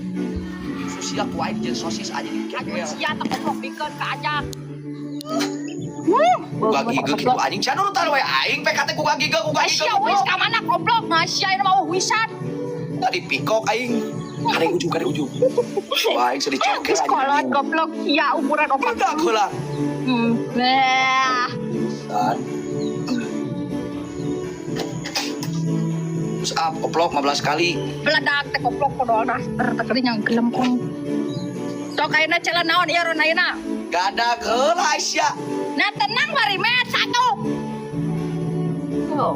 [SPEAKER 1] Susia ku aing jeung sosis aja di
[SPEAKER 3] Aduh
[SPEAKER 1] kekel.
[SPEAKER 3] sia teh goblok bikeun ka ajak.
[SPEAKER 1] Buka gigi gitu anjing. Sia nurutan we aing PKT ku gigi ku gigi.
[SPEAKER 3] Sia wis ka mana goblok? Nah sia ini mau wisan.
[SPEAKER 1] Tadi pikok aing. Kade ujung kade ujung. Wah, aing sedih coker
[SPEAKER 3] Geus kolot goblok sia ukuran opat.
[SPEAKER 1] Meledak heula.
[SPEAKER 3] Nah.
[SPEAKER 1] Dan push up koplok 15 kali.
[SPEAKER 3] Meledak teh goblok podol daster teh geuning yang gelempong. Sok ayeuna jalan naon ieu ron ayeuna?
[SPEAKER 1] Gadak heula Aisyah.
[SPEAKER 3] Nah tenang bari met satu. Oh.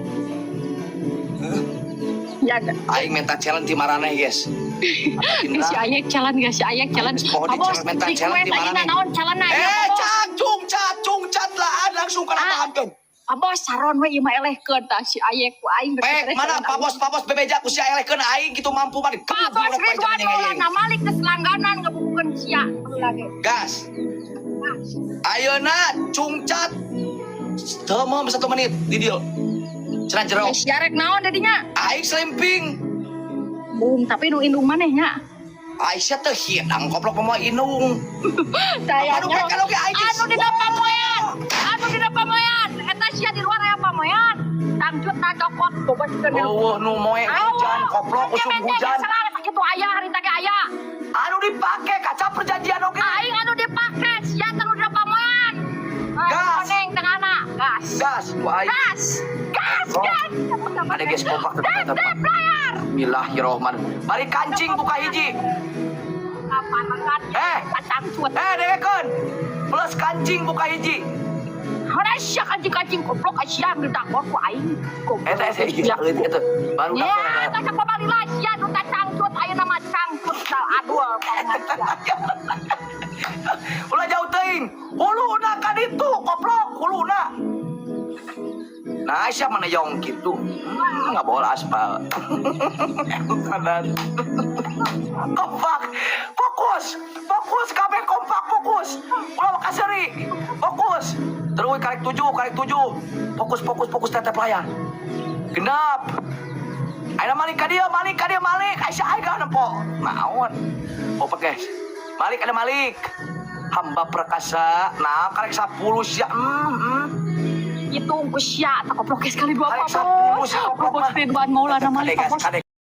[SPEAKER 3] Ya,
[SPEAKER 1] Aing minta challenge di maraneh, guys.
[SPEAKER 3] si Ayek challenge gak si Ayek challenge.
[SPEAKER 1] Poho di
[SPEAKER 3] Abos,
[SPEAKER 1] challenge, minta
[SPEAKER 3] request
[SPEAKER 1] challenge di
[SPEAKER 3] ayeuna
[SPEAKER 1] maraneh.
[SPEAKER 3] naon challenge na ieu,
[SPEAKER 1] Eh,
[SPEAKER 3] Abos.
[SPEAKER 1] cacung, cacung, cat laan langsung kana
[SPEAKER 3] Ah.
[SPEAKER 1] tahankeun.
[SPEAKER 3] Abos saron we ieu mah elehkeun tah si Ayek ku aing
[SPEAKER 1] Pek, mana Pak Bos bebeja ku sia elehkeun aing gitu mampu mah
[SPEAKER 3] Pak Bos Ridwan Maulana Malik geus langganan ngebukukeun sia lagi.
[SPEAKER 1] Gas. Ayeuna cungcat teu mau satu menit di deal. Cenah jero.
[SPEAKER 3] Geus jarek naon dedinya?
[SPEAKER 1] Aing selimping.
[SPEAKER 3] Bung, tapi nu indung maneh nya.
[SPEAKER 1] Aisyah teh hidang koplok pemoa inung.
[SPEAKER 3] Daya
[SPEAKER 1] Anu pek kalau ge aing.
[SPEAKER 3] Anu dina pamoyan. Anu dina pamoyan. Eta sia di luar aya pamoyan. Tangcut na cokot bobot ke
[SPEAKER 1] Eueuh nu moe hujan koplok usum hujan.
[SPEAKER 3] Sakitu aya harita ge aya.
[SPEAKER 1] Anu dipake kaca perjanjian oge.
[SPEAKER 3] Aing anu dipake sia teh nu dina pamoyan.
[SPEAKER 1] Gas.
[SPEAKER 3] Koneng tengahna. Gas.
[SPEAKER 1] Gas, ku aing.
[SPEAKER 3] Gas. Gas, gas.
[SPEAKER 1] Ada guys kompak
[SPEAKER 3] Tep, tep, layar.
[SPEAKER 1] Bismillahirrahmanirrahim. Bari kancing buka hiji.
[SPEAKER 3] Kapan makan?
[SPEAKER 1] Eh.
[SPEAKER 3] Tangcut.
[SPEAKER 1] Eh, dengekeun. Plus kancing buka hiji.
[SPEAKER 3] Hana sia kancing-kancing goblok sia ditakor ku aing. Goblok.
[SPEAKER 1] Eta eta hiji leutik eta. Baru
[SPEAKER 3] Ya, tah pabalila sia nu tah cangcut ayeuna mah cangcut sal aduh pamongan sia.
[SPEAKER 1] Ulah jauh teuing. Huluna kan itu koplok huluna. Nah, Aisyah mana yong gitu. Nggak boleh aspal. Kanan. Kompak. Fokus. Fokus kabeh kompak fokus. Ulah kaseri. Fokus. Terus karek tujuh, karek tujuh. Fokus, fokus, fokus tetep layar. Genap. Ayo malik ka dia, malik ka dia, malik. Aisyah aing gak nempo. Naon? Oh, guys. Malik ada malik. Hamba perkasa. Nah, karek 10 sia.
[SPEAKER 3] Hitung ku sia tah goblok geus kali dua
[SPEAKER 1] Karek
[SPEAKER 3] Pak Bos.
[SPEAKER 1] 10 sia, goblok
[SPEAKER 3] Bos
[SPEAKER 1] mah.
[SPEAKER 3] Ridwan Maulana
[SPEAKER 1] Kade
[SPEAKER 3] Malik
[SPEAKER 1] gas,
[SPEAKER 3] Pak Bos.
[SPEAKER 1] kade